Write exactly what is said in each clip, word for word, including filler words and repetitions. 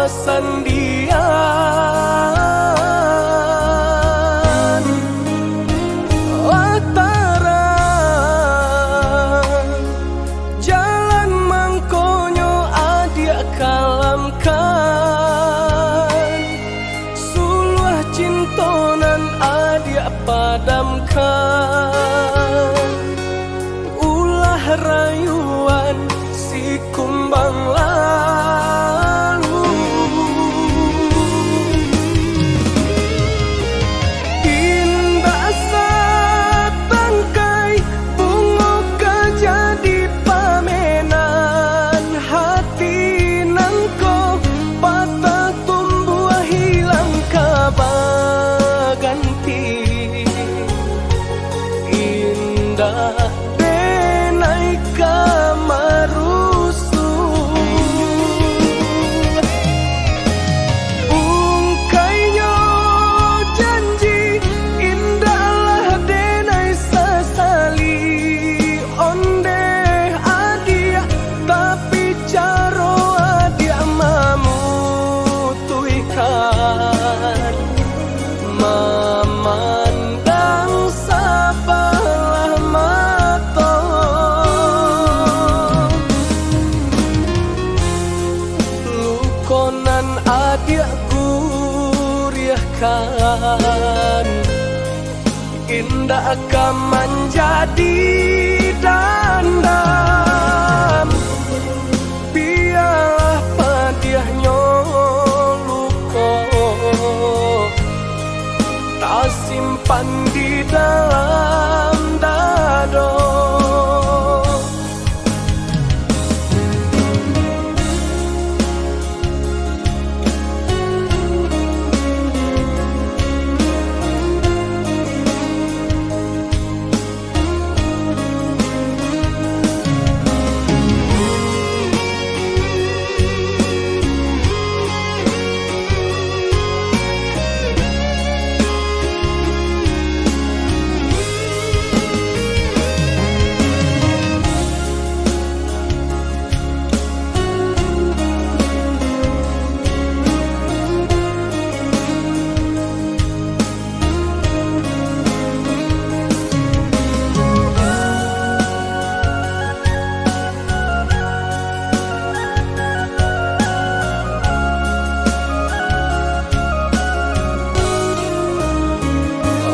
Sandian, lah tarang jalan mangkonyo adiak kalamkan, suluah cinto nan adiak padamkan. Ulah rayuan si kumbang lalu. Indak satangkai bungo ka jadi pamenan, hati nangko patah tumbuah hilang ka baganti. Indak denai ka marusuah. Ungkainyo janji, indaklah denai sasali. Ondeh adiak, tapi caro adiak mamutuihkan, mamandang sabalah mato. Luko nan adiak guriahkan, indak ka manjadi dandam. Bialah padiahnyo luko tasimpan di dalam dado.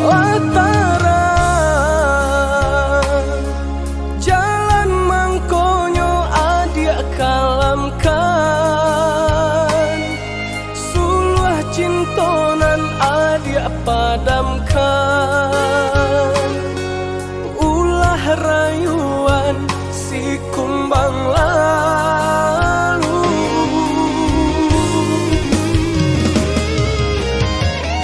Lah tarang jalan mangkonyo adiak kalamkan, suluah cinto nan adiak padamkan. Ulah rayuan si kumbang lalu.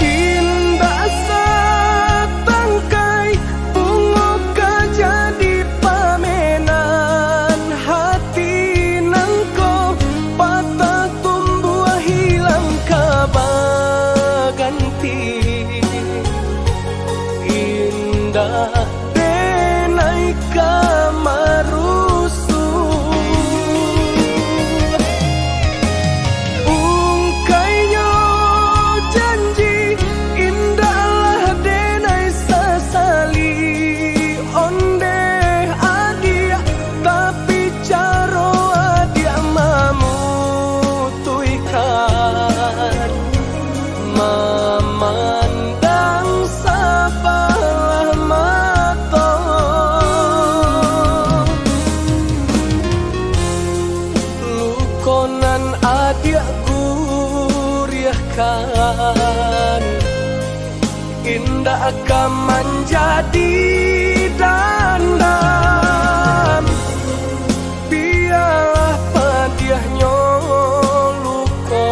Indak satangkai bungo ka jadi pamenan, hati nangko patah tumbuah hilang ka baganti. Indak denai ka marusuah. Ungkainyo janji, indaklah denai sasali. Ondeh adiak, tapi caro adiak mamutuihkan, mamandang sabalah mato. Luko nan adiak guriahkan, indak ka manjadi dandam. Bialah padiahnyo luko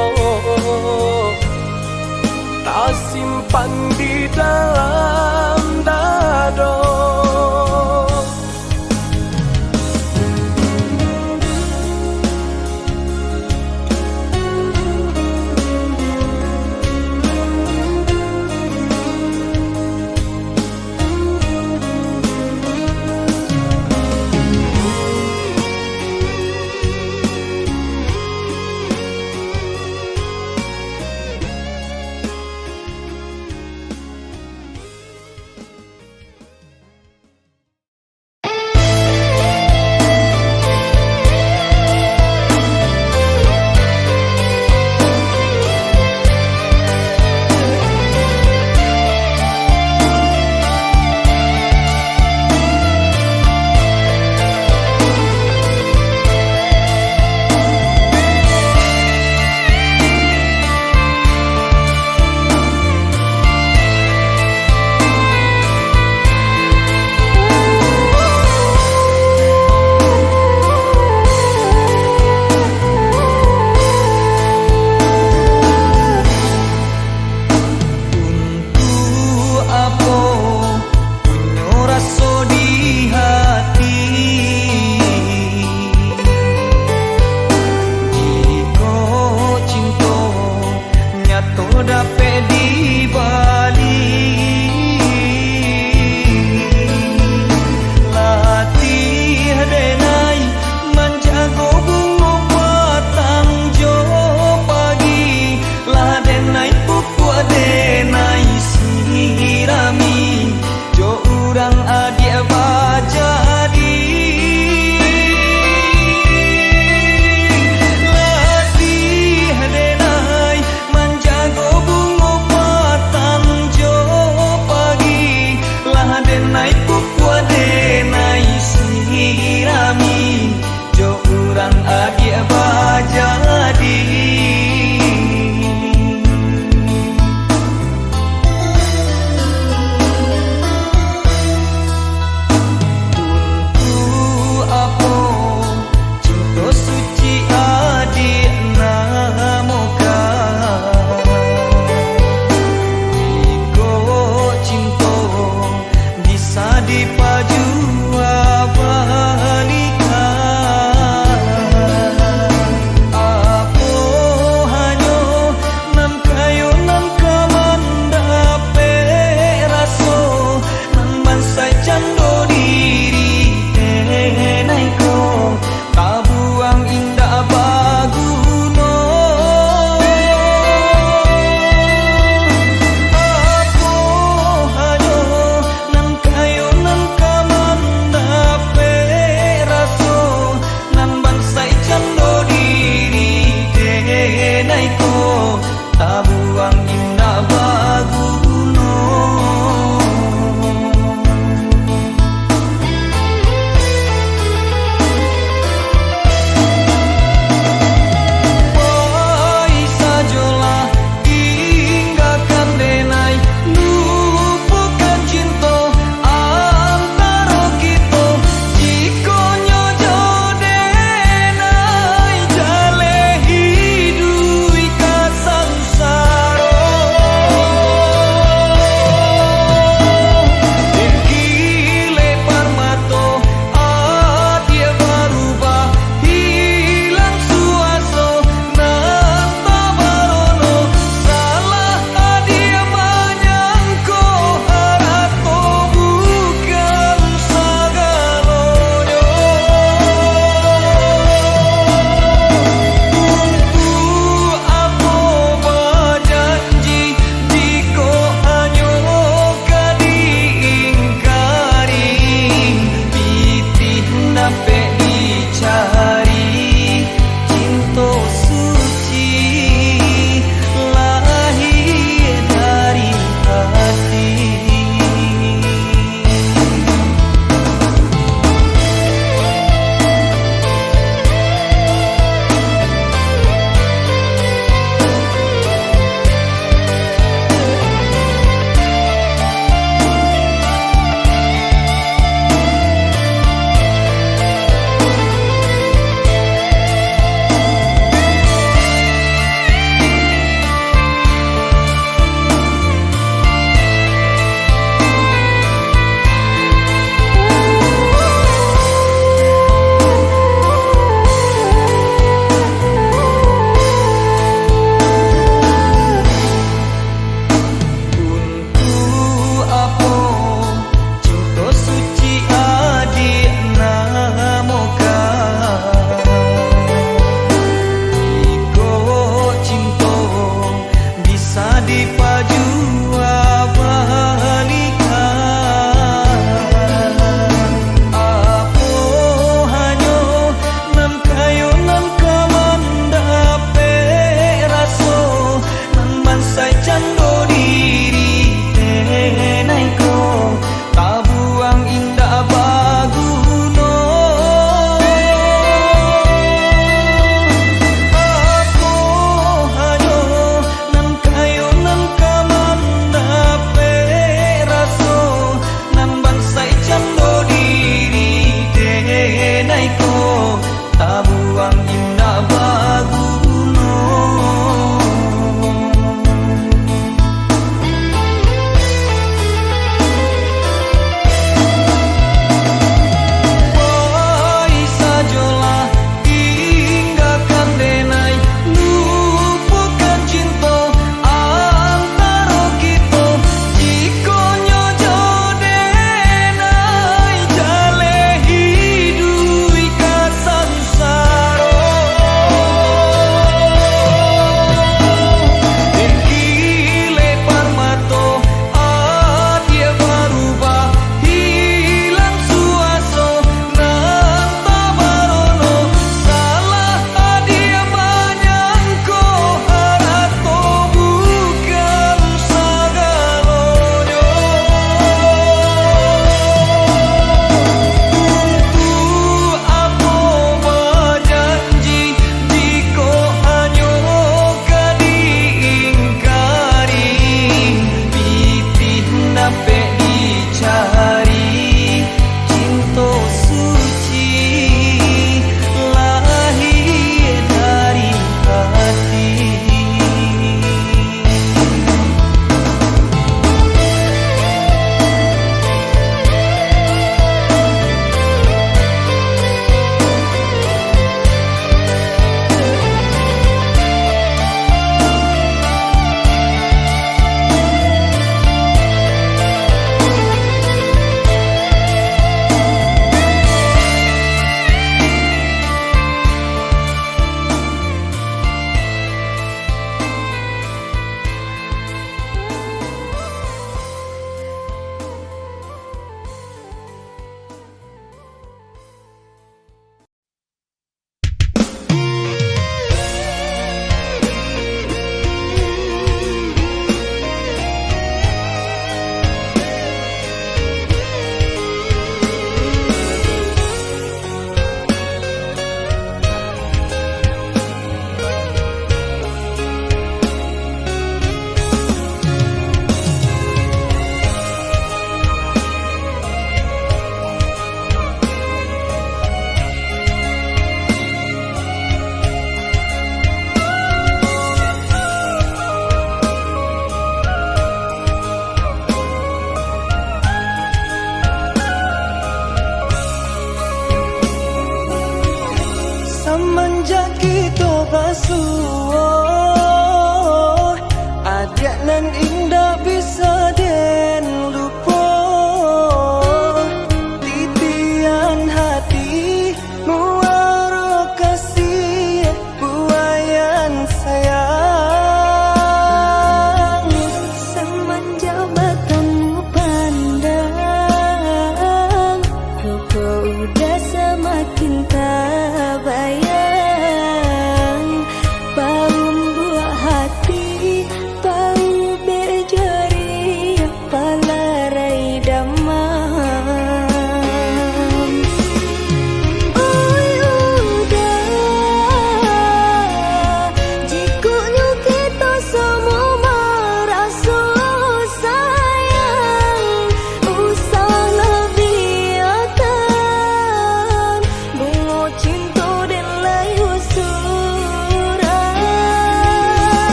tasimpan di dalam dado.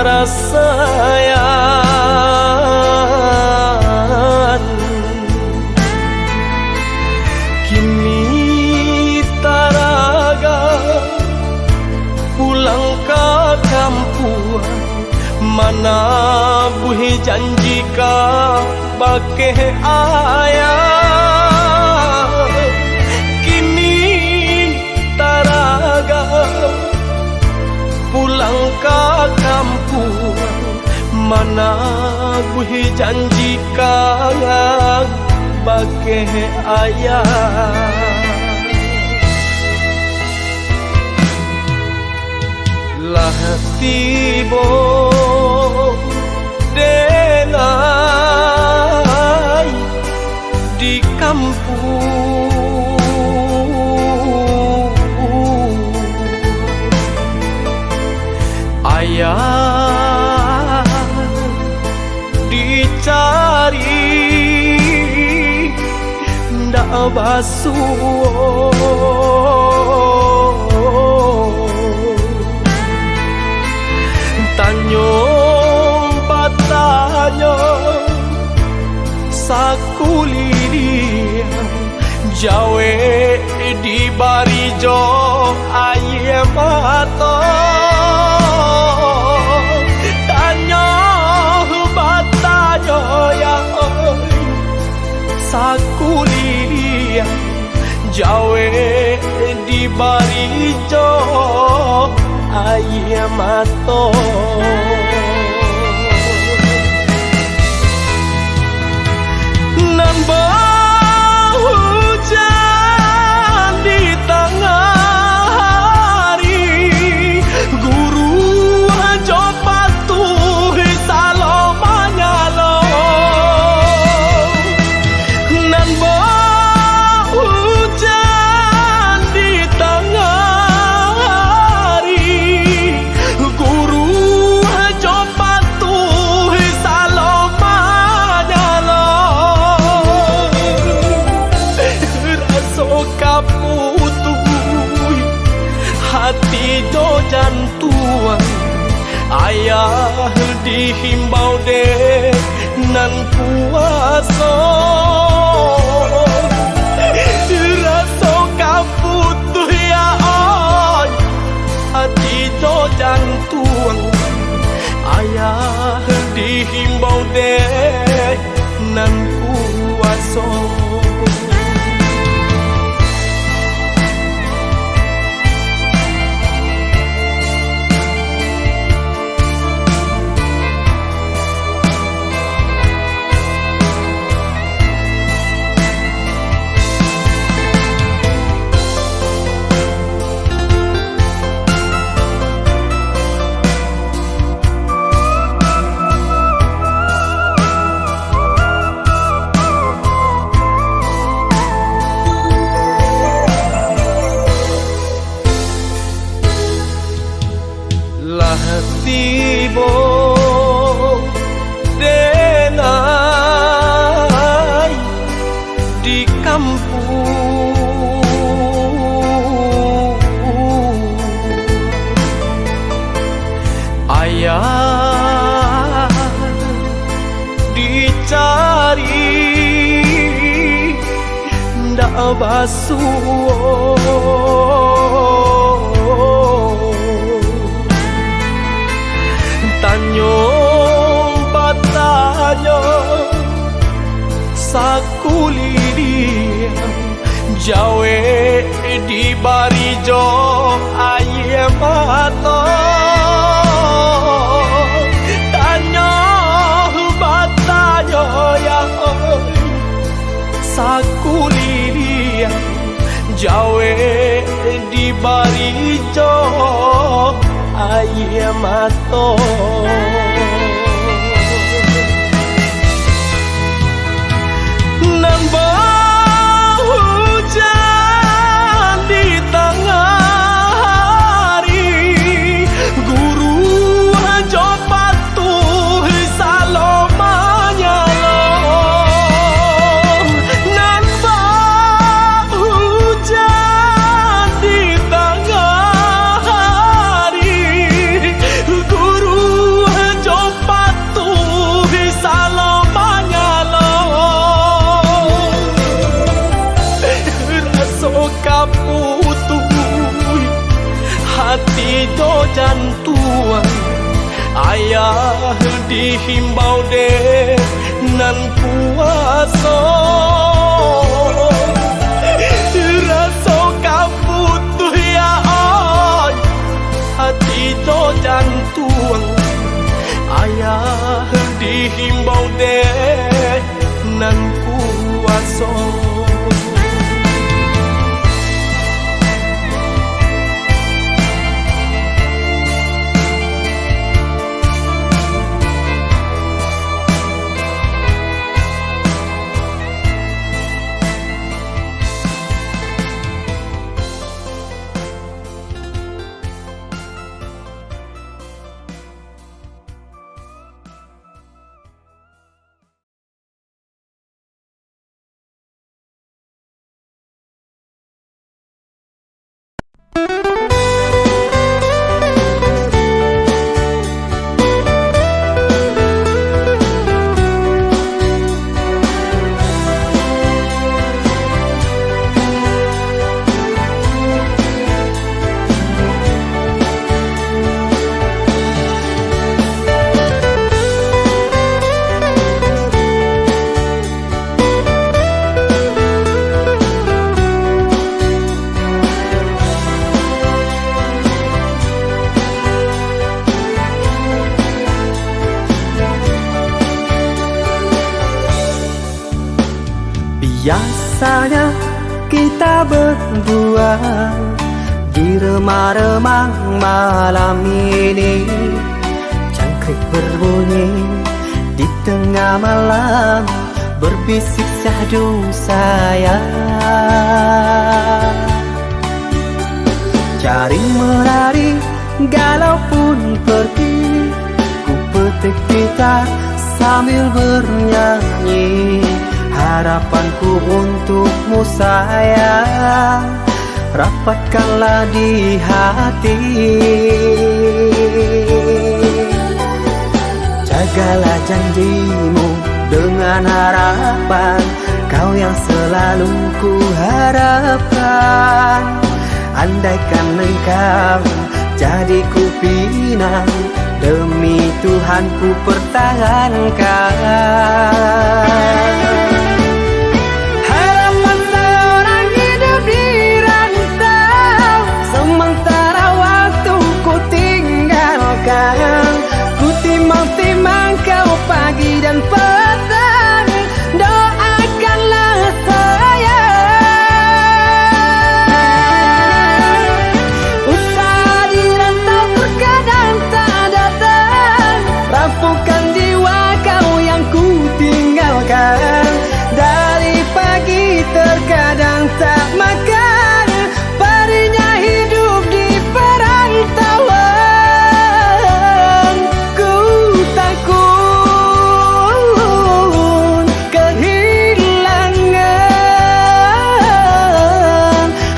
Rasayan kini taraga pulang ka kampuang, manabuih janji ka bakeh ayah. Kini taraga pulang ka kampuang, manabuih janji ka bakeh ayah. Lah tibo denai di kampuang, ayah dicari ndak basuo. Tanyo batanyo sakuliliang, jawek dibari jo aia mato. Tanyo batanyo, ya oi, sakuliliang, jawek dibari jo aia mato. Nan bahujan di tangah hari, guru jo patuh salo manyalo. Nan bahujan di tangah hari, guru jo patuh salo manyalo. Raso ka putuih hati jo jantuang, ayah dihimbau dek nan kuaso. Raso ka putuih, ya oi, hati jo jantuang, ayah dihimbau dek nan kuaso. Lah tibo denai di kampuang, ayah dicari ndak basuo. Tanyo batanyo sakuliliang, jawek dibari jo aia mato. Tanyo batanyo, ya oi, sakuliliang, jawek dibari jo aia mato. Nan bahujan di tangah hari, guru jo patuh salo manyalo. Nan bahujan di tangah hari, guru Jan tuang, ayah dihimbau dek nan kuaso. Raso ka putuih ya ai, hati jo jantuang, ayah dihimbau dek nan kuaso. Biasanya kita berdua di remang-remang malam ini, cangkrik berbunyi di tengah malam, berbisik syahdu sayang. Cari menari, galau pun pergi, ku petik gitar sambil bernyanyi. Harapanku untukmu sayang, rapatkanlah di hati. Jagalah janjimu dengan harapan, kau yang selalu ku harapkan. Andaikan engkau jadi ku pinang, demi Tuhan ku pertahankan. Harapan seorang hidup di rantau, sementara waktu ku tinggalkan, ku timang-timang kau pagi dan petang. Doakanlah sayang, usaha di rantau terkadang tak datang. Rapuhkan jiwa kau yang ku tinggalkan, dari pagi terkadang tak makan. Perihnya hidup di perantauan, ku takut kehilangan,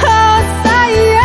oh sayang.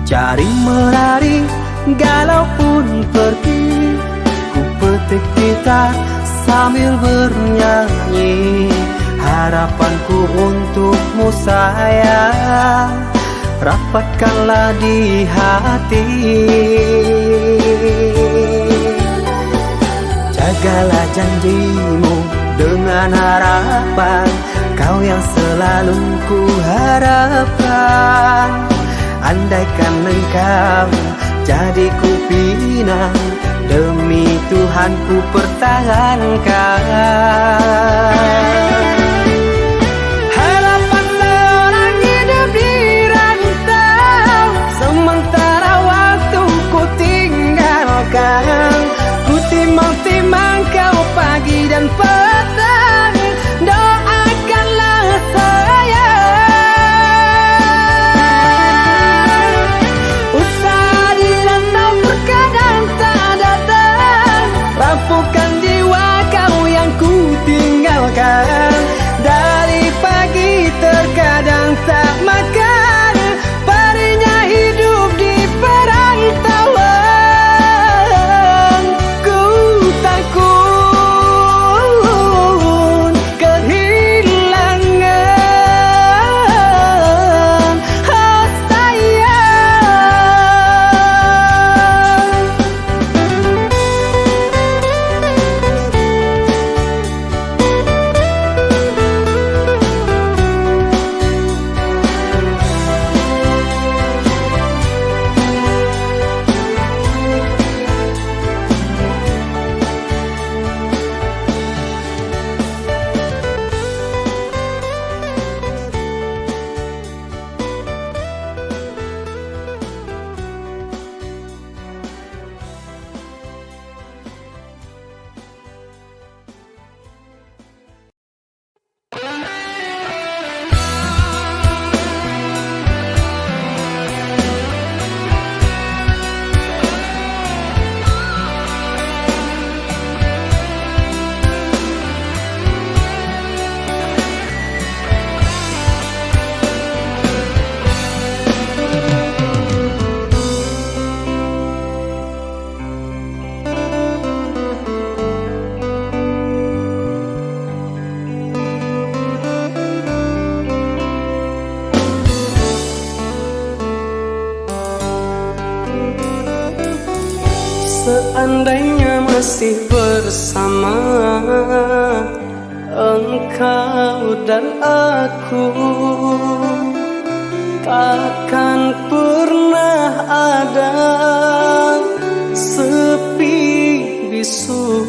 Cari menari, galau pun pergi. Ku petik gitar sambil bernyanyi. Harapanku untukmu sayang, rapatkanlah di hati. Jagalah janjimu dengan harapan, kau yang selalu ku harapkan. Andaikan engkau jadi ku pinang, demi Tuhan ku pertahankan. Harapan seorang hidup di rantau, sementara waktu ku tinggalkan, Timang-timang kau pagi dan patang, doakanlah saya. Usah di rantau terkadang tak datang, rapuhkan jiwa kau yang ku tinggalkan. Dari pagi terkadang tak makan, perihnya hidup di perantauan, ku takut kehilangan, oh sayang. Seandainya masih bersama, engkau dan aku takkan pernah ada sepi bisu.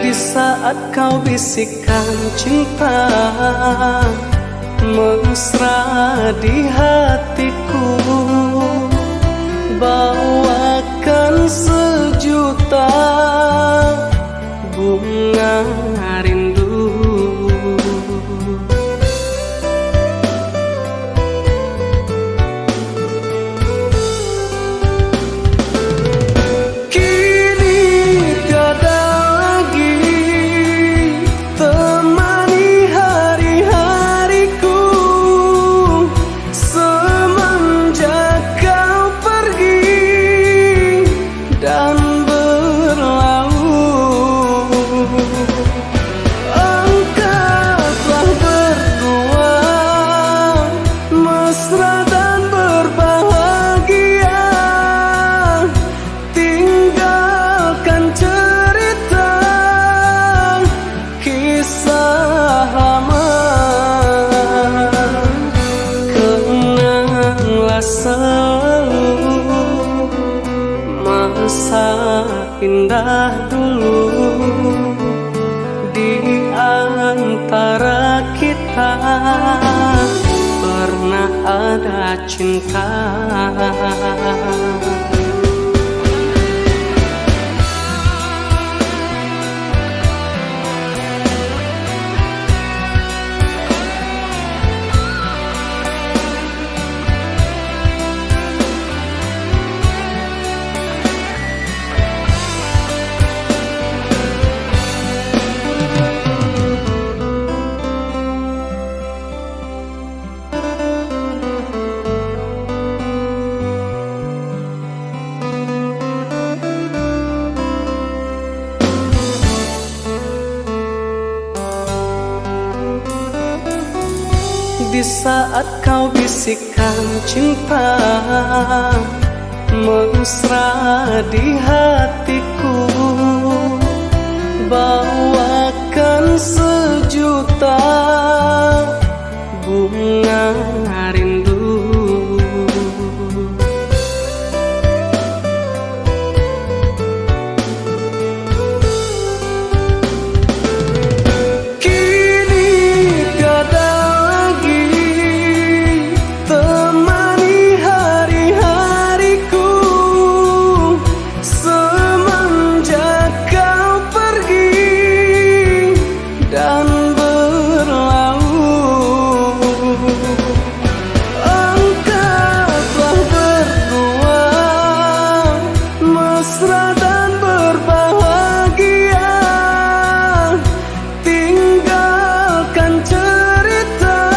Di saat kau bisikkan cinta mesra di hatiku, bawakan sejuta bunga rindu. Kini tiada lagi temani hari-hariku, semenjak kau pergi dan berlalu. Engkau telah berdua, mesra dan berbahagia. Tinggalkan cerita kisah lama, kenanglah selalu masa indah dulu. Di antara kita pernah ada cinta. Di saat kau bisikkan cinta mesra di hatiku, bawakan sejuta bunga rindu. Kini tiada lagi temani hari-hariku, se- Mesra dan berbahagia, tinggalkan cerita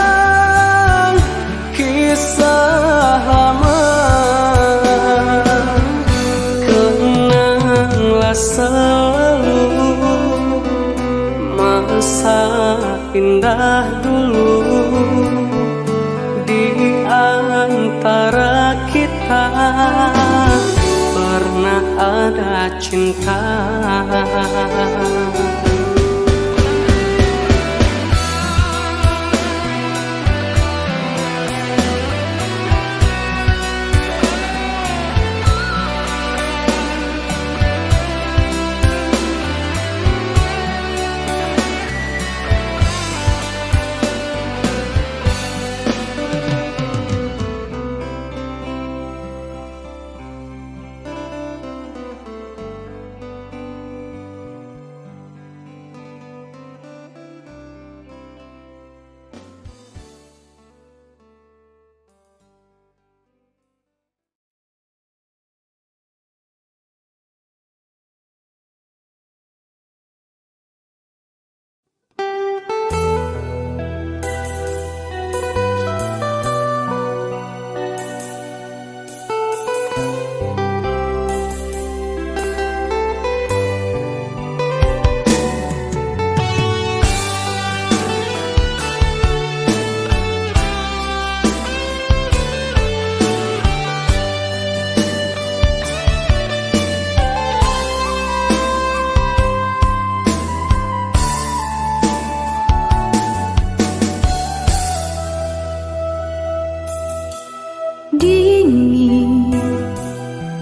kisah lama. Kenanglah selalu masa indah dulu. Di antara kita pernah ada cinta. Dingin,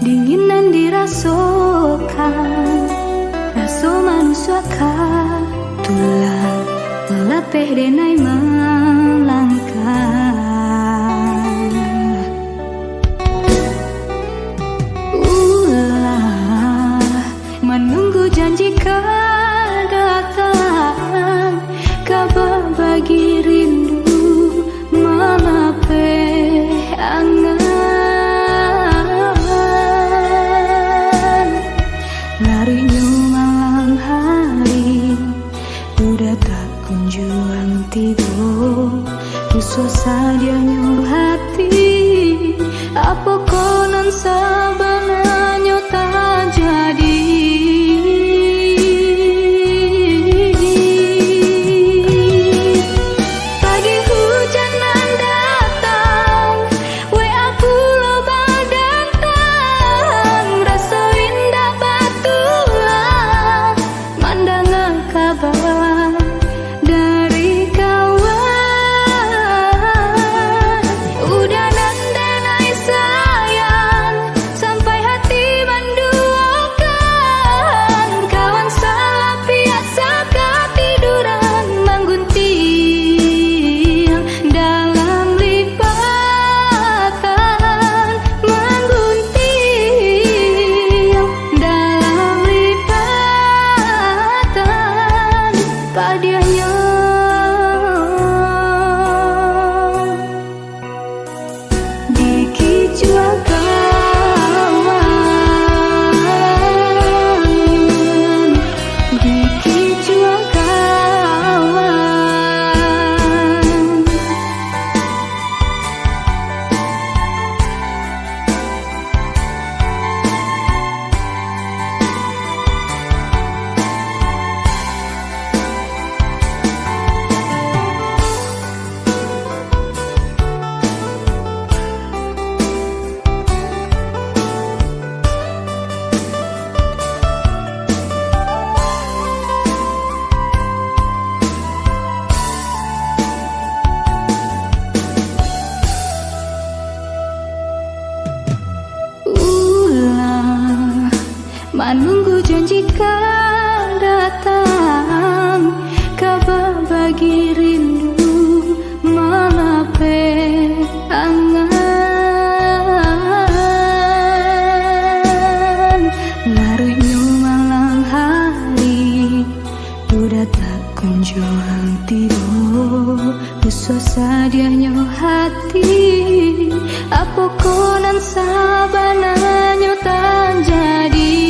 dingin nan dirasokan, raso manusuakkan tulang, malapeh denai malangkah. Ulah manunggu janji ka datang, ka babagi rindu malapeh angan. Laruiknyo malam hari, uda tak kunjuang tibo, rusuah sadiahnyo hati, apokoh nan sabananyo tajadi. Pagi hujan nan datang, W A pulo badantang, raso indak batulang, mandanga kaba dari kawan. Uda nan denai sayang, sampai hati manduokan, kawan salah piak sakatiduran, mangguntiang dalam lipatan, mangguntiang dalam lipatan padiahnyo. Dikicuah kawan, dikicuah kawan. Ulah manunggu janji ka datang, ka babagi rindu malapeh angan. Laruiknyo malam hari, uda tak kunjuang tibo, rusuah sadiahnyo hati, apokoh nan sabananyo tajadi.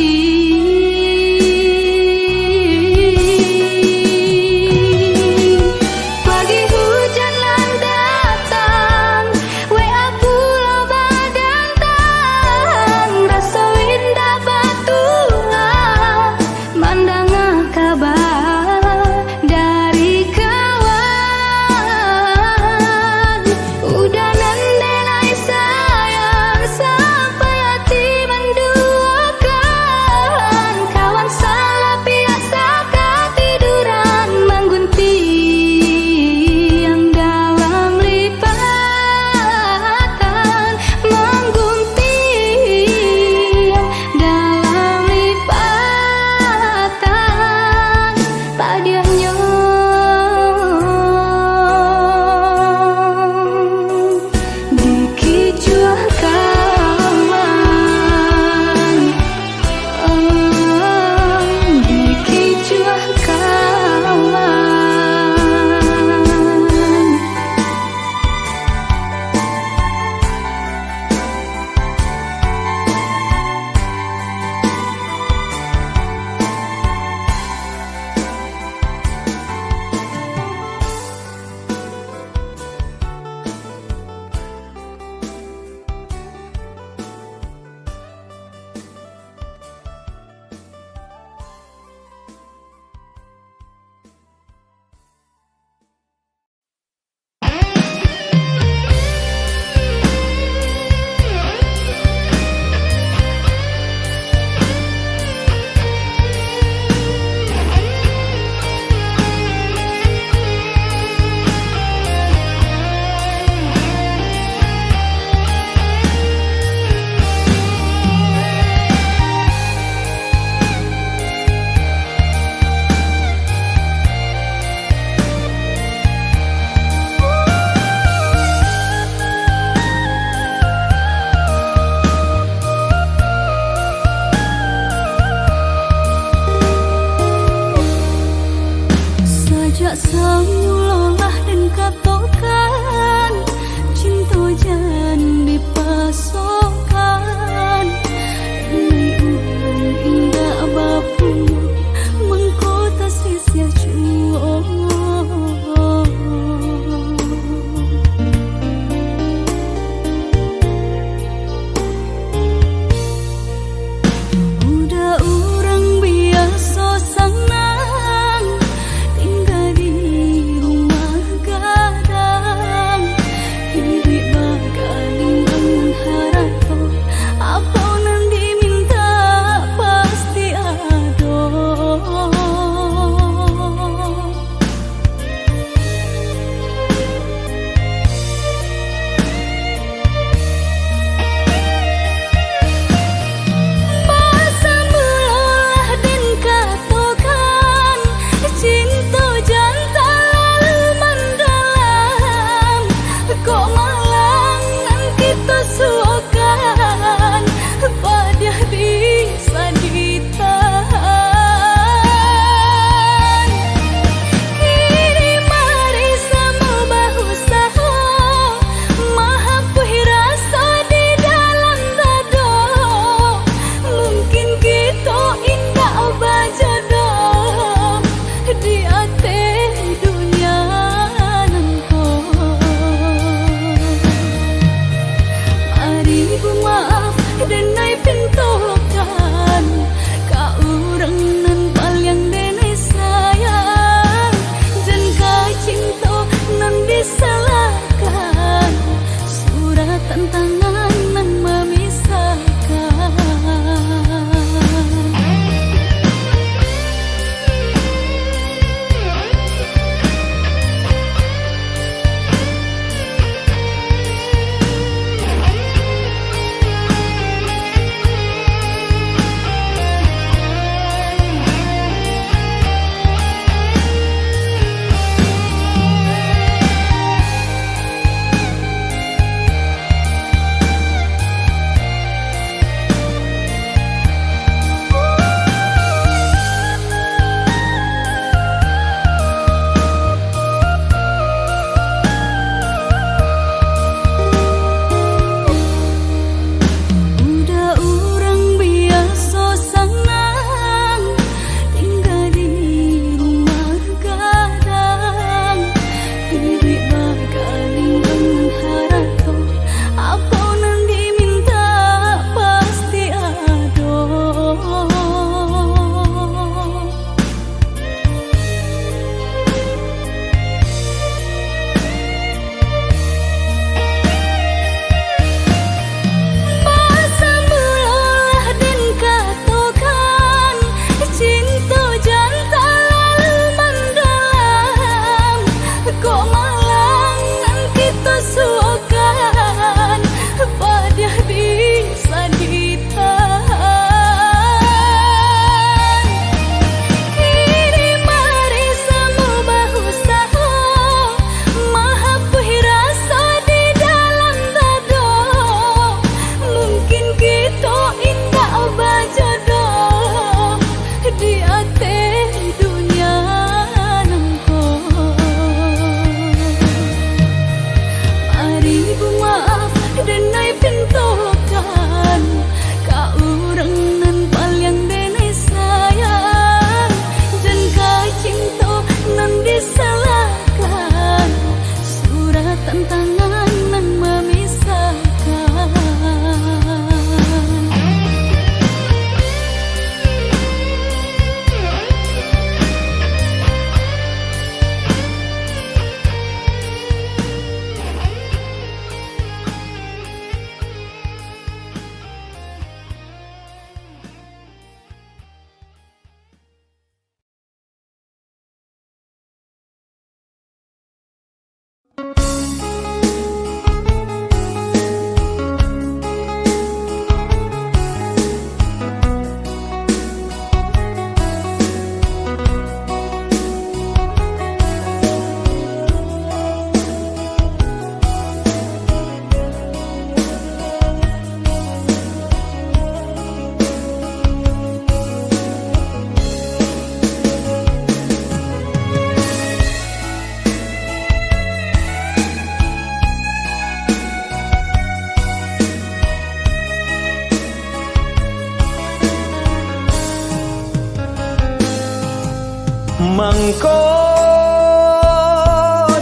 Mangko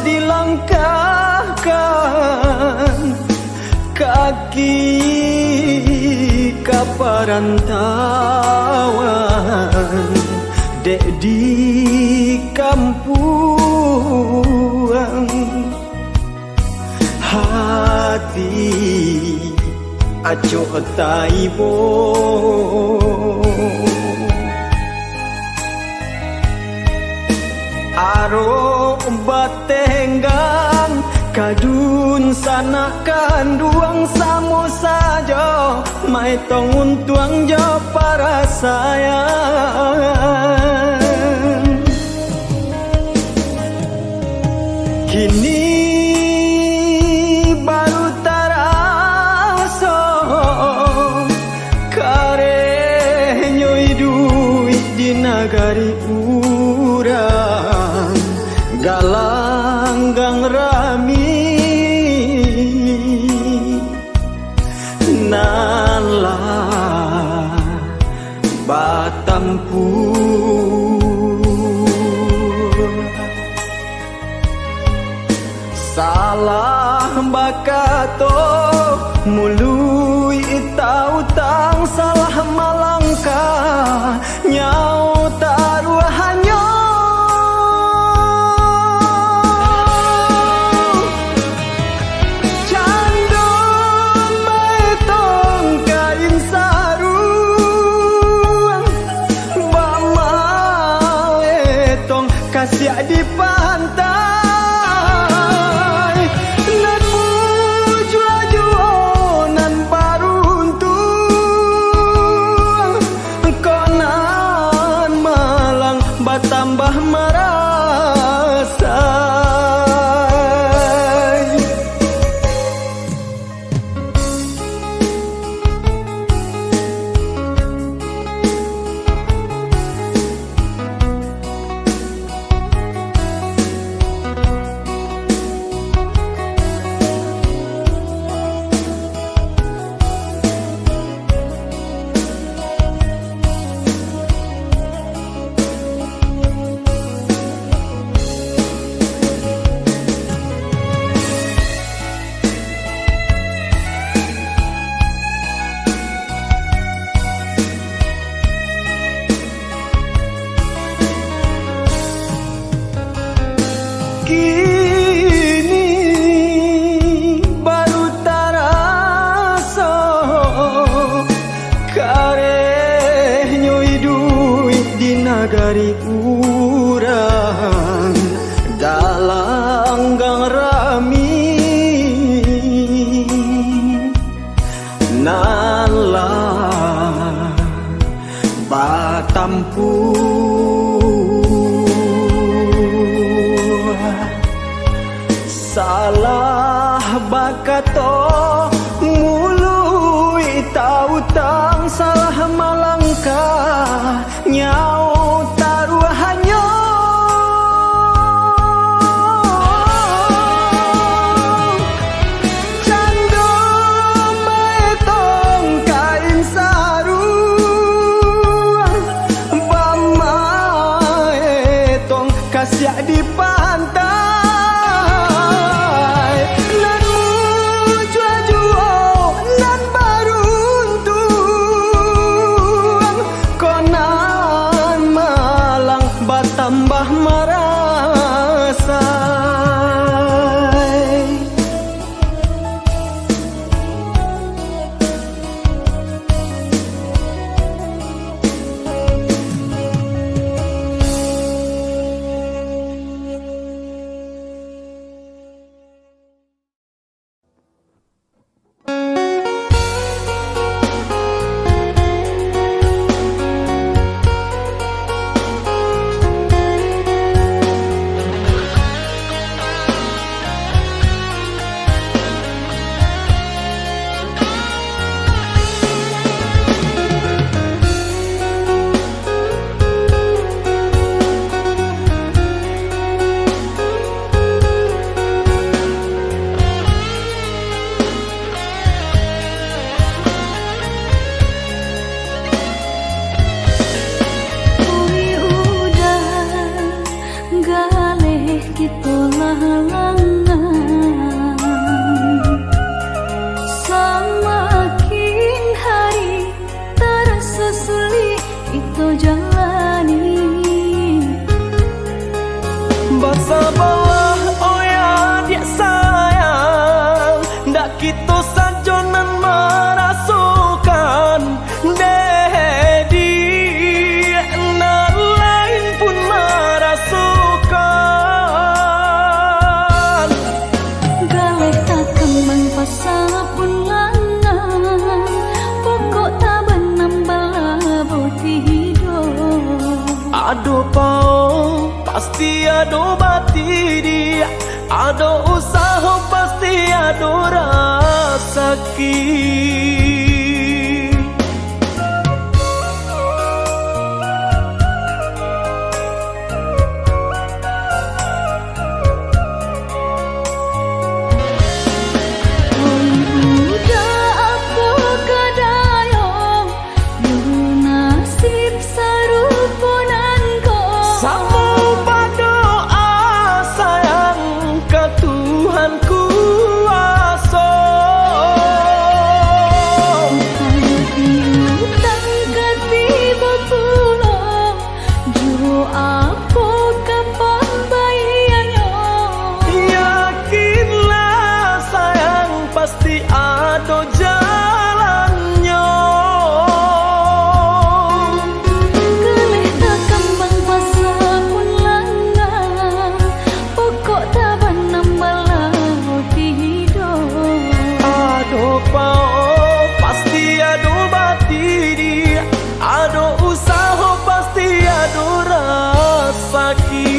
dilangkahkan kaki ka parantauan, dek di kampuang hati acok taibo. Arok batenggang, ka dunsanak kanduang samo sajo, maetong untuang jo parasaian. Kini baru taraso, karehnyo iduik di nagari urang, galanggang rami nan lah batampuah. Salah bakato, muluik tautang, salah malangkah, nyawo taruahanyo. Cando maetong kain saruang, bamaetong kasiak di pantai. Nan bujua juo nan baruntuang, kok nan malang batambah marasai. Kini baru taraso, karehnyo iduik di nagari urang, galanggang rami nan lah batampuah. Salah bakato, muluik tautang, salah malangkah, nyawo taruahanyo. Cando maetong kain saruang, bamaetong kasiak di pantai. Nan mujua juo nan baruntuang, kok nan Itulah langan, samakin hari taraso sulik kito jalani. Basabalah, oya diak sayang, ndak kito sajo nan marasokan, dek diak nan lain pun marasokan. Galeh takambang pasa pun langan, pokok tabanam balabuah tido. Ado pao, pasti ado batidi, ado usaho, pasti ado rasaki. Oi budak, apo ka dayo, yo nasib sarupo nan ko. Samo badoa sayang ka Tuhan kuaso. Utang piutang ka tibo pulo, jo apo ka pambayianyo? Yakinlah sayang, pasti ado jalannyo. Galeh takambang pasa pun langan, pokok tabanam balabuah tido. Ado pao, pasti ado batidi, ado usaho, pasti ado rasaki.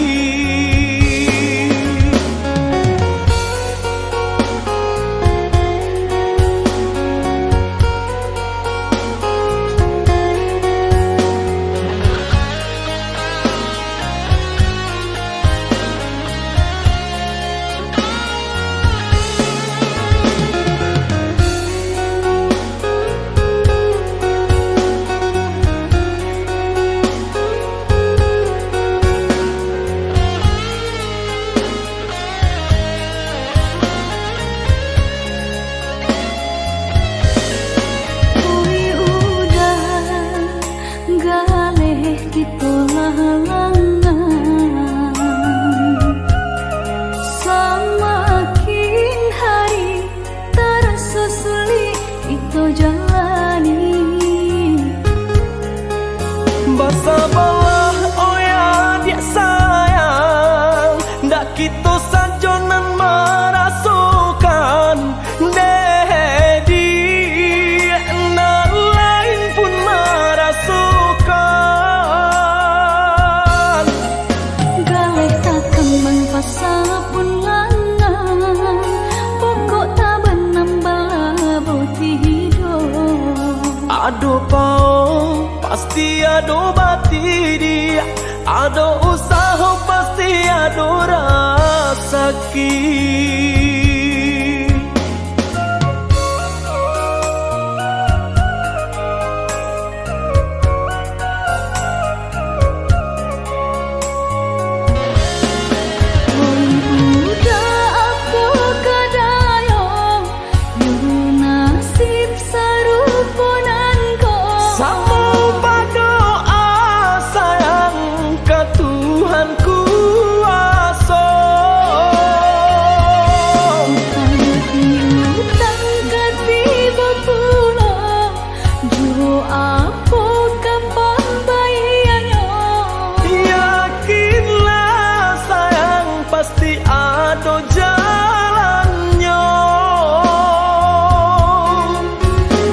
Oi uda, galeh kito lah langan, samakin hari taraso sulik kito jalani. Basabalah, oya diak sayang, ndak kito sajo nan marasokan, dek diak nan lain pun marasokan. Galeh takambang pasa pun langan, pokok tabanam balabuah tido. Ado pao, pasti ado batidi, ado usaho, pasti ado rasaki. Oi budak, apo ka dayo, yo nasib sarupo nan ko. Samo badoa sayang ka Tuhan kuaso. Utang piutang ka tibo pulo, jo apo ka pambayianyo? Yakinlah sayang, pasti ado jalannyo.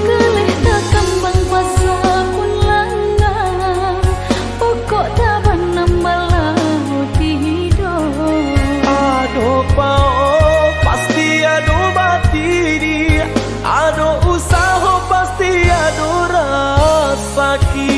Galeh takambang pasa pun langan, pokok tabanam balabuah tido. Ado pao, pasti ado batidi, ado usaho, pasti ado rasaki.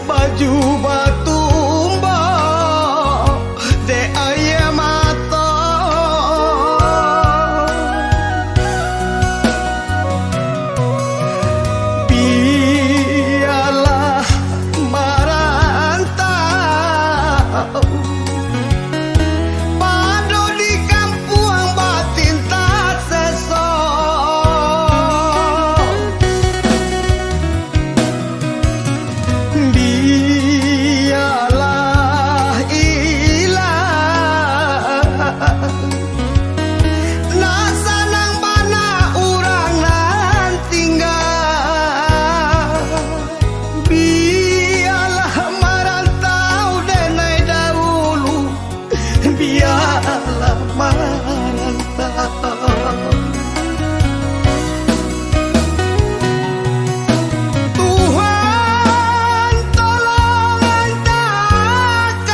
Baju batumbok dek aia mato. Bialah marantau. Pado di kampuang batinta seso. Bialah ilang. Nak sanang bana urang nan tingga. Bialah marantau denai dahulu. Bialah marantau. Tuhan, tolong antakan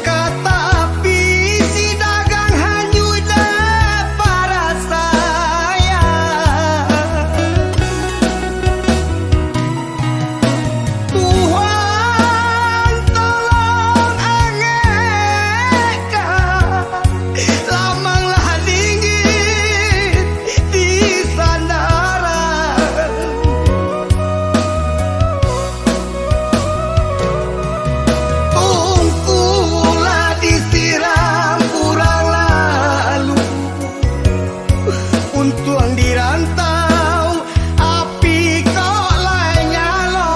ka tapi si dagang hanyuik dek parasaian. Tuhan, tolong angekkan, lamang lah dingin di sandaran. Tungku lah disiram urang lalu. Untuang di rantau, api kok lai nyalo.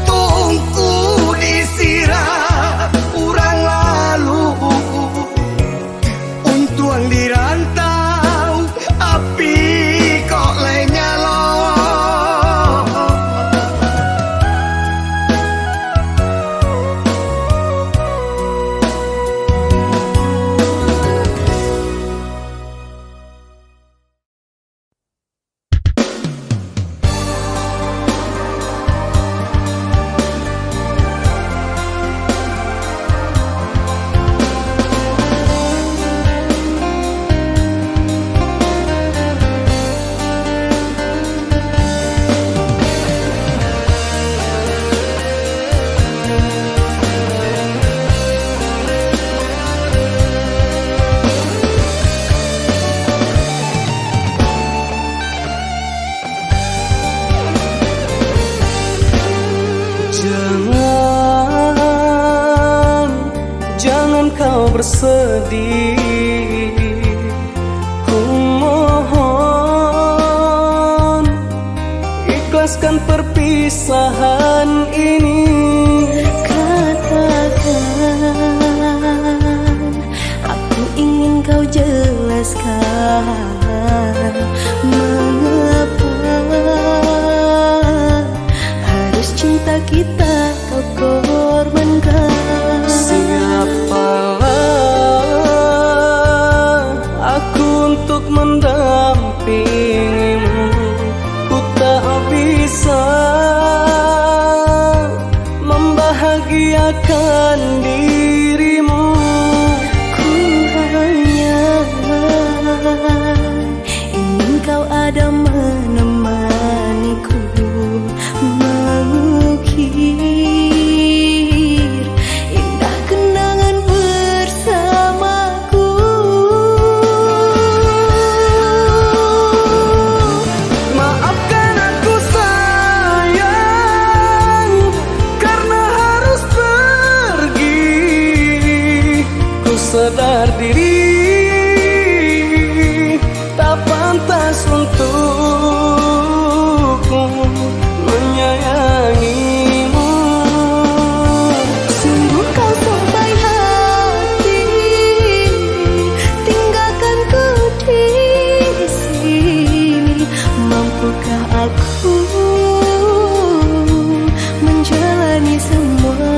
Tungku disiram urang lalu. Untuang di rantau, api kok lai nyalo. Jangan, jangan kau bersedih. Ku mohon, ikhlaskan perpisahan ini. Katakan, aku ingin kau jelaskan, mengapa harus cinta kita kau korbankan. Siapalah aku untuk mendampingimu? Ku tak bisa membahagiakan dirimu. Ku hanya ingin kau ada menemaniku mengukir indah kenangan bersamaku. Maafkan aku, sayang, karena harus pergi. Ku sadar diri tak pantas untukku menyayangimu. Sungguh kau sampai hati tinggalkan ku di sini. Mampukah aku menjalani semua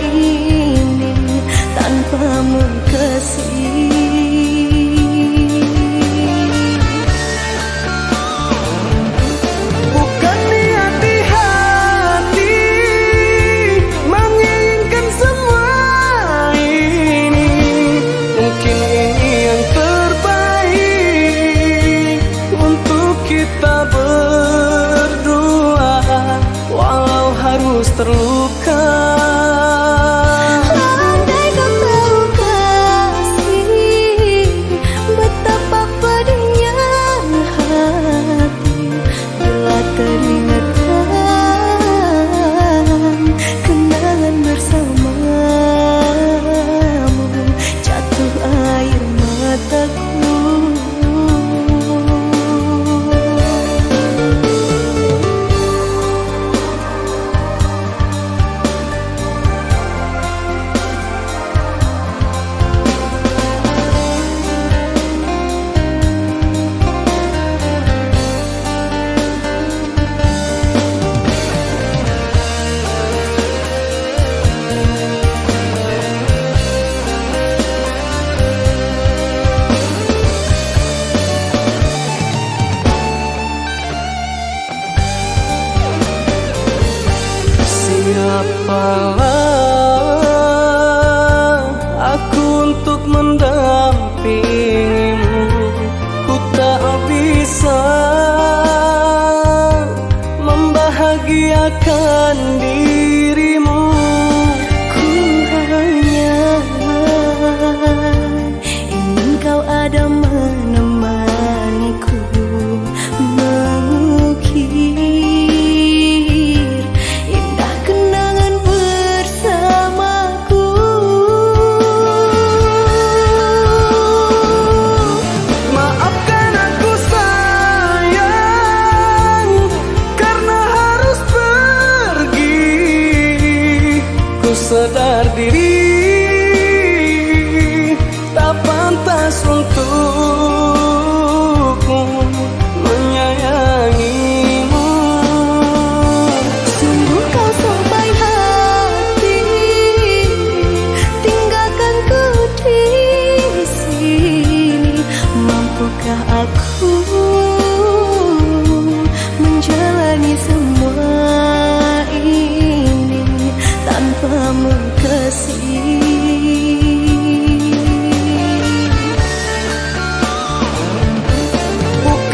ini tanpamu, kasihi? harus terluka. Andai kau tahu kasih, betapa pedihnya hati bila teringatkan kenangan bersamamu, jatuh air mataku. Siapalah aku untuk mendampingimu? Ku tak bisa membahagiakan dirimu. Ku hanya ingin kau ada menemaniku mengukir indah kenangan bersamaku. Maafkan aku, sayang, karena harus pergi. Ku sadar diri tak pantas untukku menyayangimu. Sungguh kau sok baik hati, tinggalkan ku di sini. Mampukah aku menjalani semua ini tanpamu, kasih? Bukan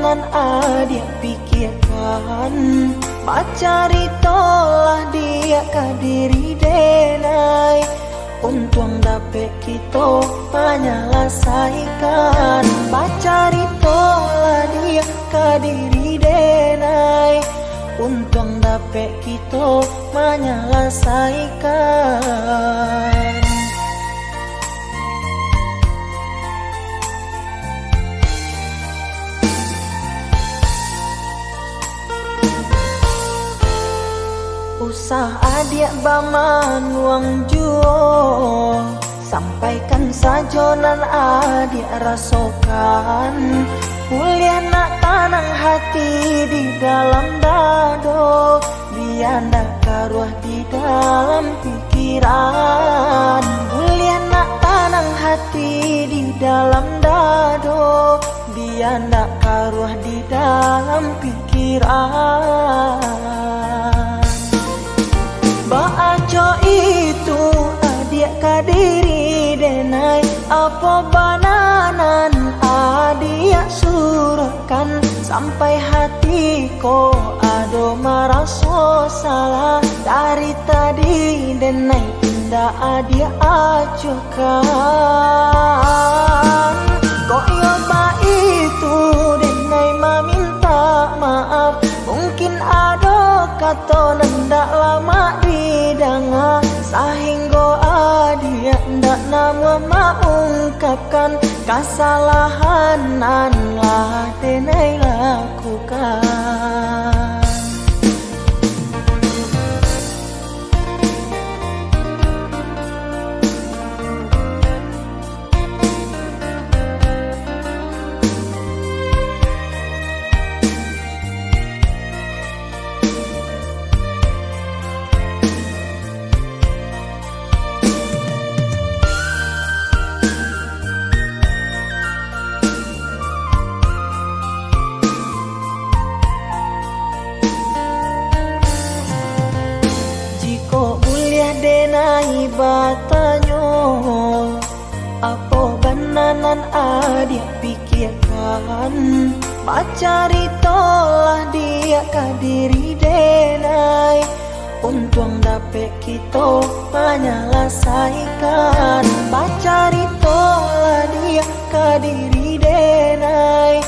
Nan adiak pikiakan, bacaritolah diak ka diri denai. Untuang dapek kito manyalasaikan, bacaritolah diak ka diri denai. Untuang dapek kito manyalasaikan. Usah adiak bamanuang juo, sampaikan sajo nan adiak rasokan. Buliah nak tanang hati di dalam dado, bia ndak karuah di dalam pikiran. Buliah nak tanang hati di dalam dado, bia ndak karuah di dalam pikiran. Baa co itu adiak ka diri denai, apo bana nan adiak surahkan, sampai hati ko ado maraso salah. Dari tadi denai indak adiak acuahkan. Kok iyo baitu denai mamintak maaf, mungkin ado kato nan ndak lamak didanga, sahinggo adiak ndak namuah maungkapkan kasalahan nan lah denai lakukan. Jikok buliah denai batanyo, apo bana nan adiak pikiakan? Bacaritolah diak ka diri denai, untuang dapek kito manyalasaikan. Bacaritolah diak ka diri denai,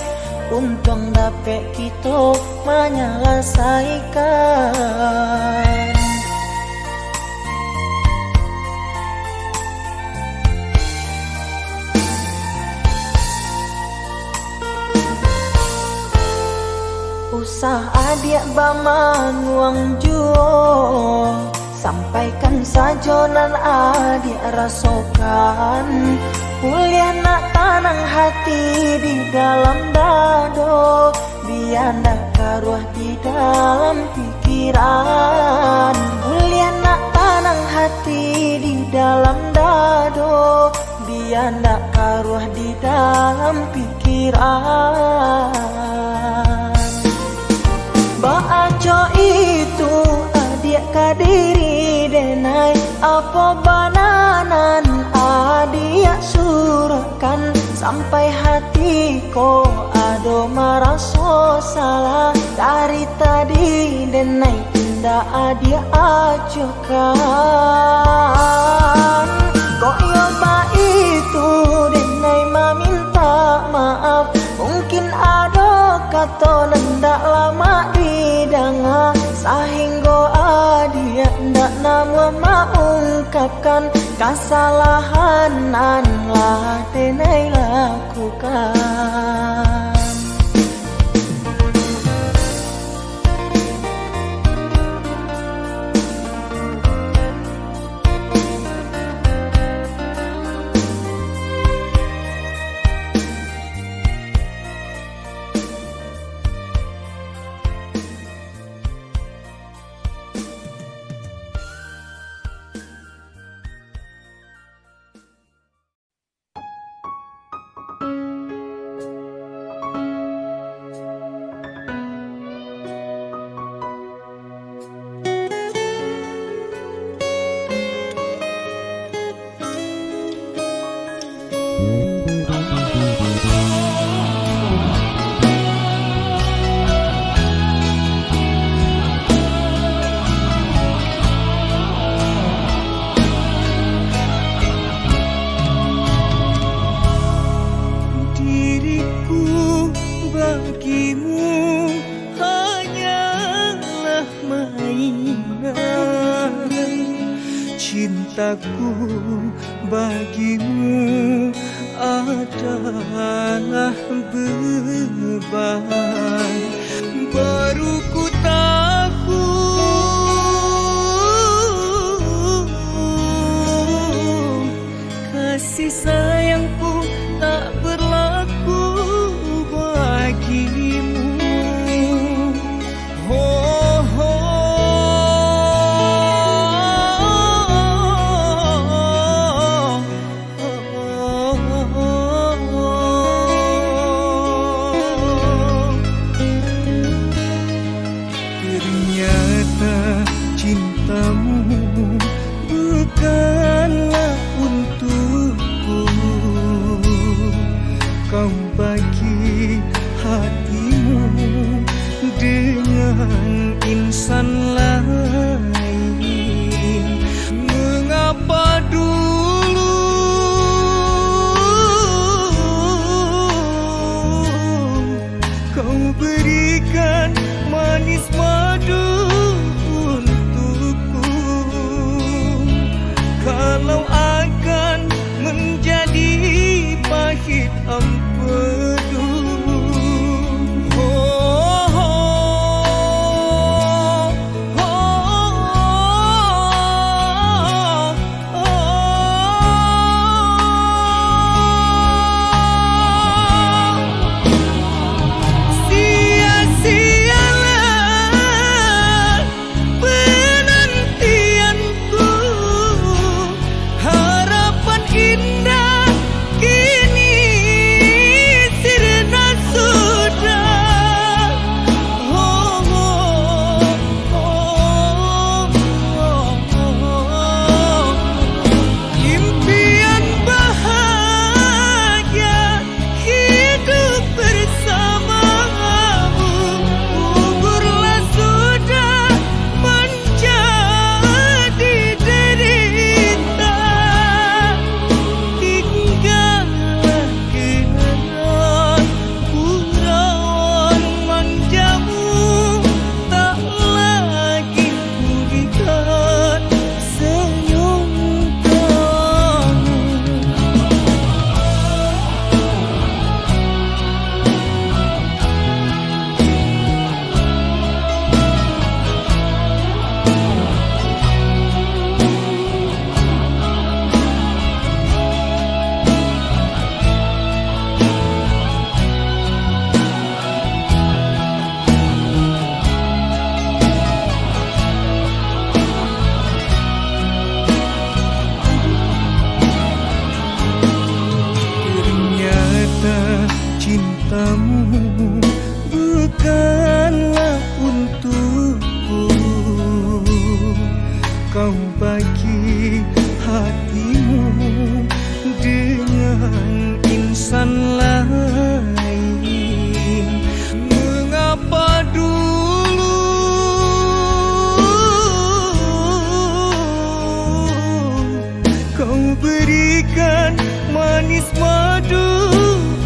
untuang dapek kito manyalasaikan. Usah adiak bamanuang juo, sampaikan sajo nan adiak rasokan. Buliah nak tanang hati di dalam dado, bia ndak karuah di dalam pikiran. Buliah nak tanang hati di dalam dado, bia ndak karuah di dalam pikiran. Baa co itu adiak ka diri denai, apo bana nan adiak surahkan, sampai hati ko ado maraso salah. Dari tadi denai indak adiak acuahkan. Kok iyo baitu denai mamintak maaf, mungkin ado kato nan ndak lamak didanga, sahinggo adiak ndak namuah maungkapkan kasalahan nan lah denai lakukan. mainan. Cintaku bagimu adalah beban. Baru ku tahu, kasih sayangku tak berlaku bagimu. Ho, ho. Ternyata cintamu bukanlah untukku. Kau bagi hatimu dengan insan lain. Mengapa dulu kau berikan manis madu untukku, kalau akan menjadi pahit empedu. Ho, ho, ho, ho. Sia-sialah penantianku, harapan indah kini sirna sudah. Oh, oh, oh, oh, oh. Impian bahagia hidup bersamamu gugurlah sudah menjadi derita. Tinggallah kenangan purawan manjamu, tak lagi kulihat senyum kamu. Ternyata cintamu bukanlah untukku. Kau bagi hatimu dengan insan lain. Mengapa dulu kau berikan manis madu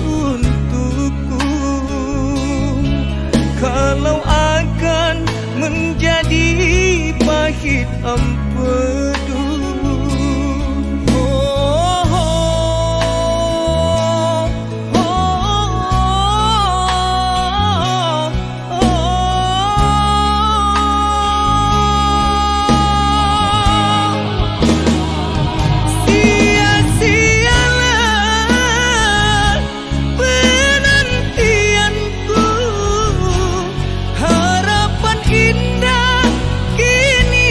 untukku, kalau akan menjadi pahit empedu. Oh, oh, oh, oh. Sia-sialah penantianku, harapan indah kini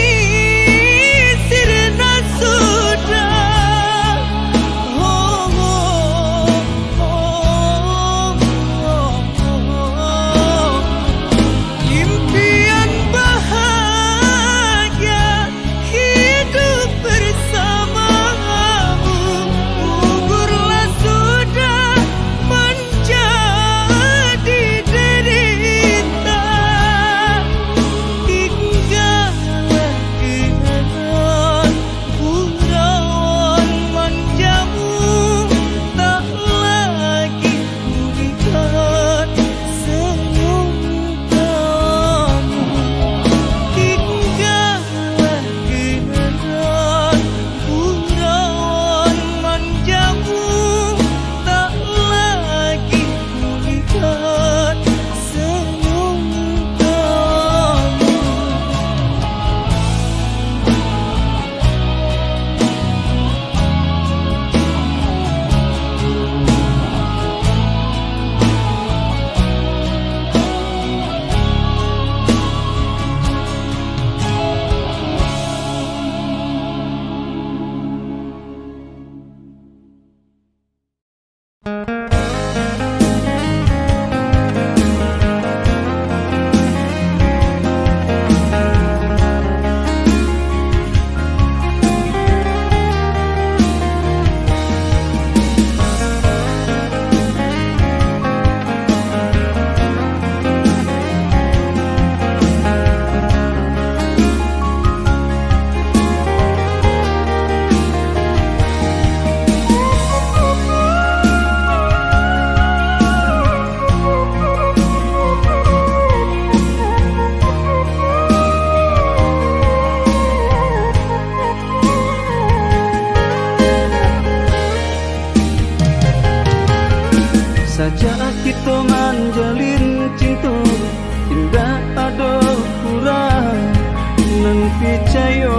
Nan picayo,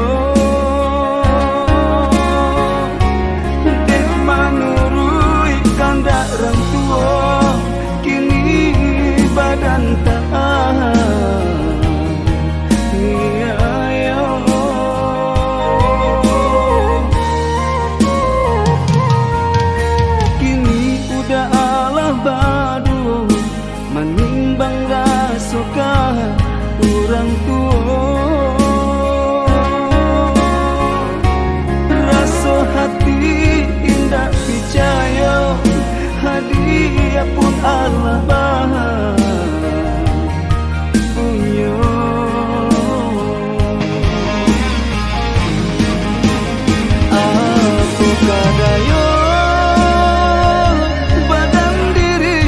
dek manuruik kandak rang tuo, kini badan taaniayo. Kini udah alah baduo, manimbang raso ka urang tuo. Raso hati indak picayo, hadiah pun alah baha punyo. Apo ka dayo badan diri,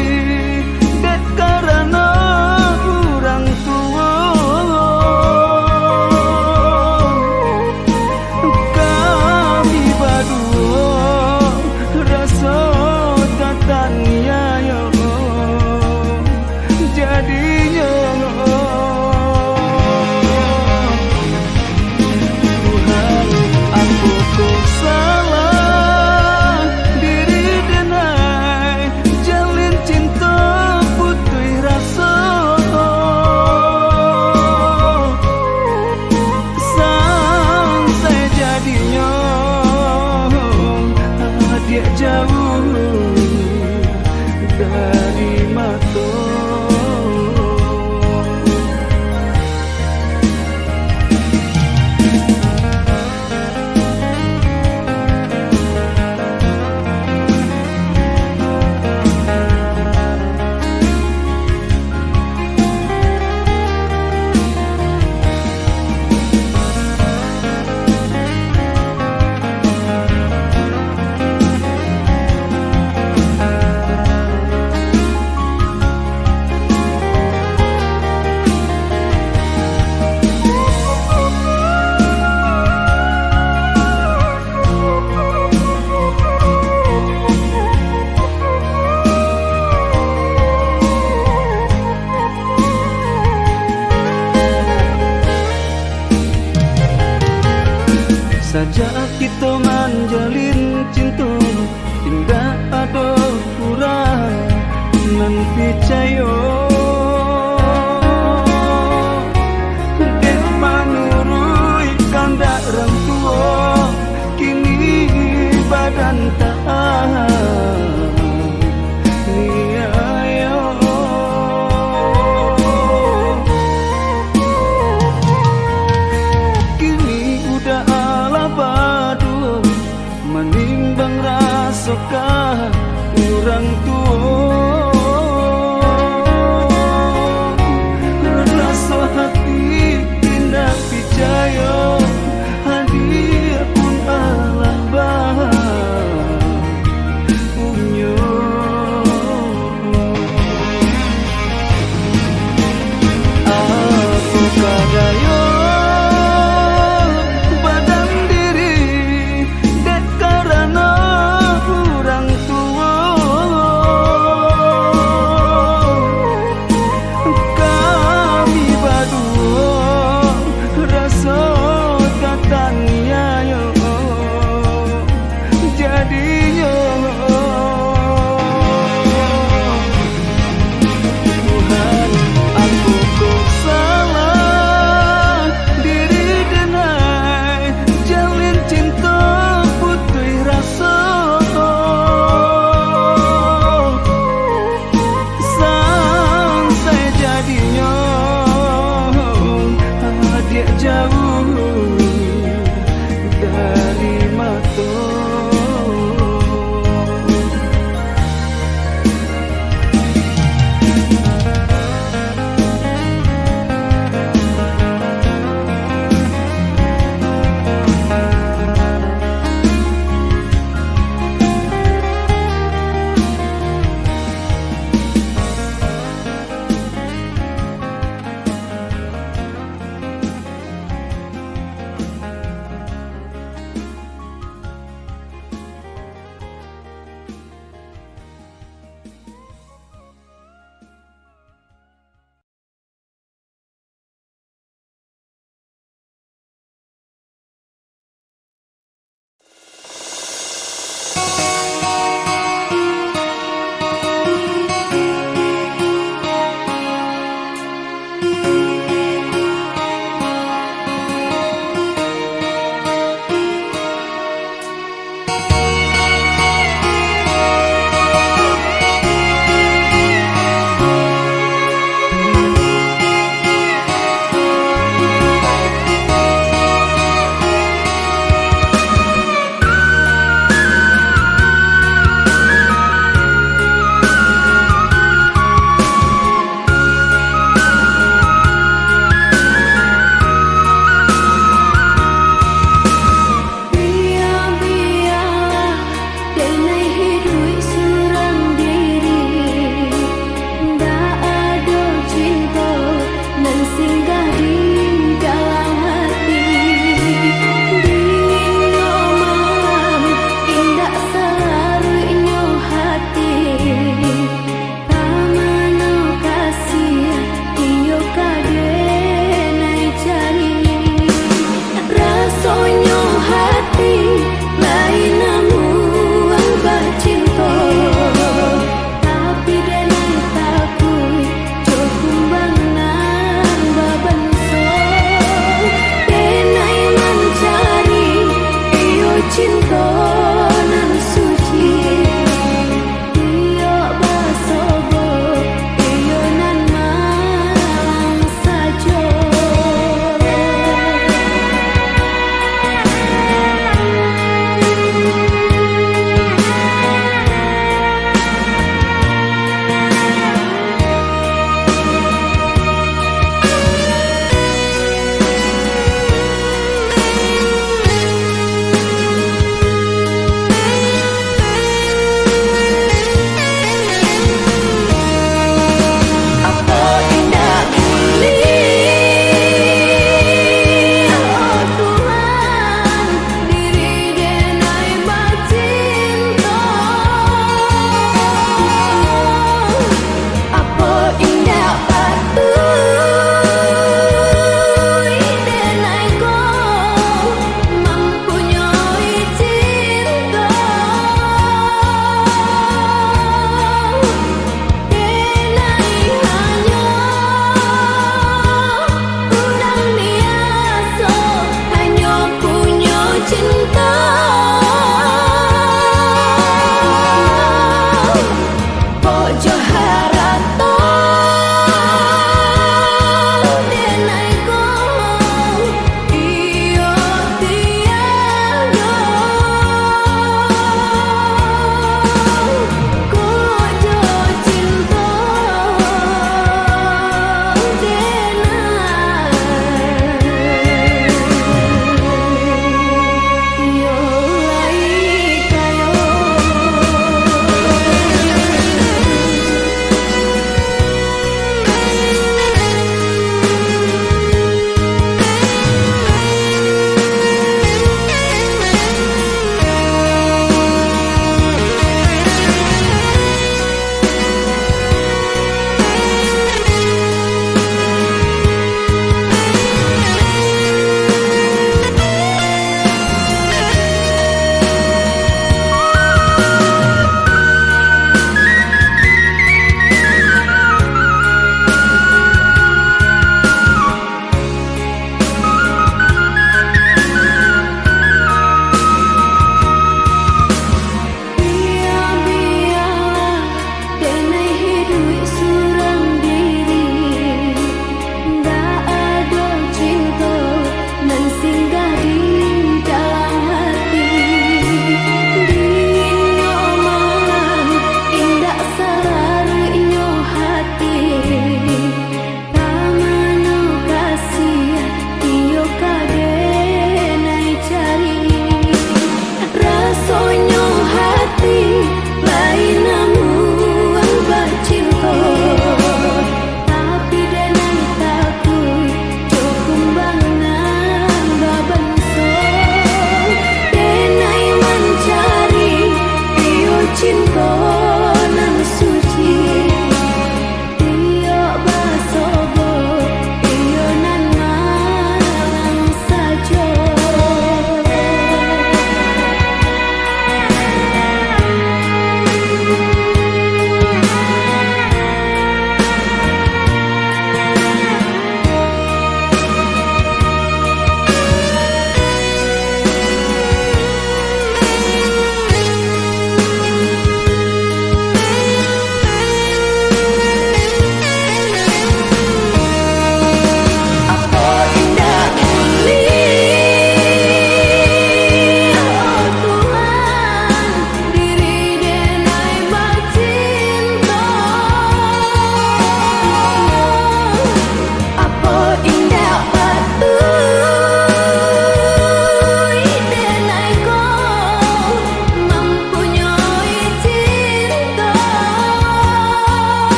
dek karano urang tuo. Kami baduo raso tataniayo jadinyo. Tuhan, apokoh salah diri denai, jalin cinto putuih raso. Sansai jadinyo, adiak jauah dari mato. Sajak kito manjalin cinto, indak ado urang nan picayo. Dek manuruik kandak rang tuo, kini badan taaniayo. Kini udah alah baduo, manimbang raso ka urang tuo.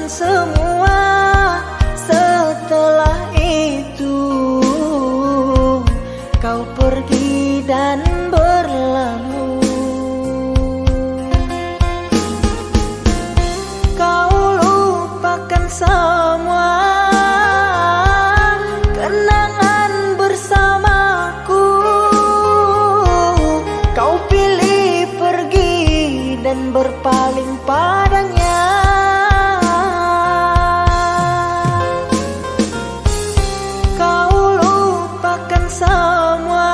Semua, setelah itu kau pergi dan berlalu. Kau lupakan semua kenangan bersamaku. Kau pilih pergi dan berpaling padanya. Kau lupakan semua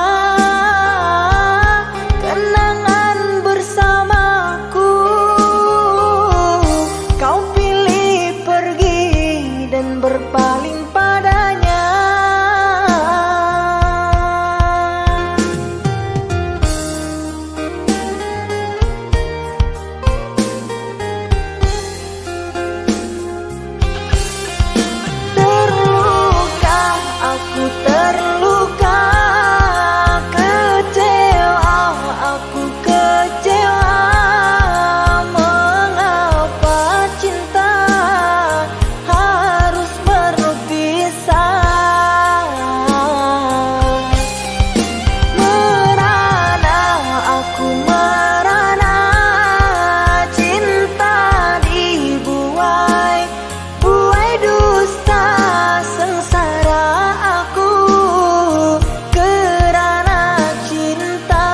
kenangan bersamaku. Kau pilih pergi dan berpaling padanya. Terluka, aku terluka, kecewa, aku kecewa. Mengapa cinta harus berpisah? Merana, aku merana, cinta dibuai, buai dusta, sengsara aku kerana cinta.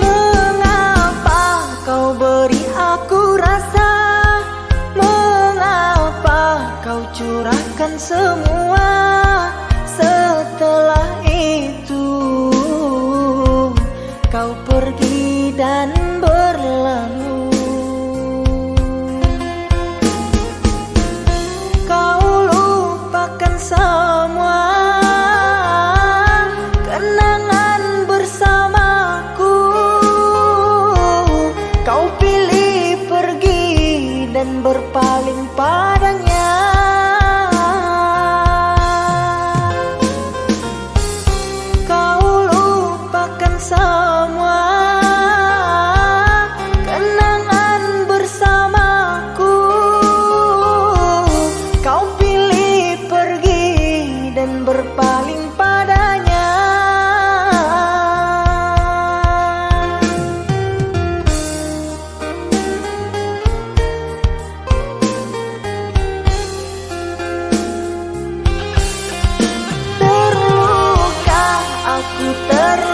Mengapa kau beri aku rasa? Mengapa kau curahkan semua? Setelah itu kau pergi dan berlalu. Kau lupakan semua kenangan bersamaku. Kau pilih pergi dan berpaling padanya. Kau lupakan semua kenangan bersamaku. Kau pilih pergi dan berpaling padanya. Terluka, aku terluka.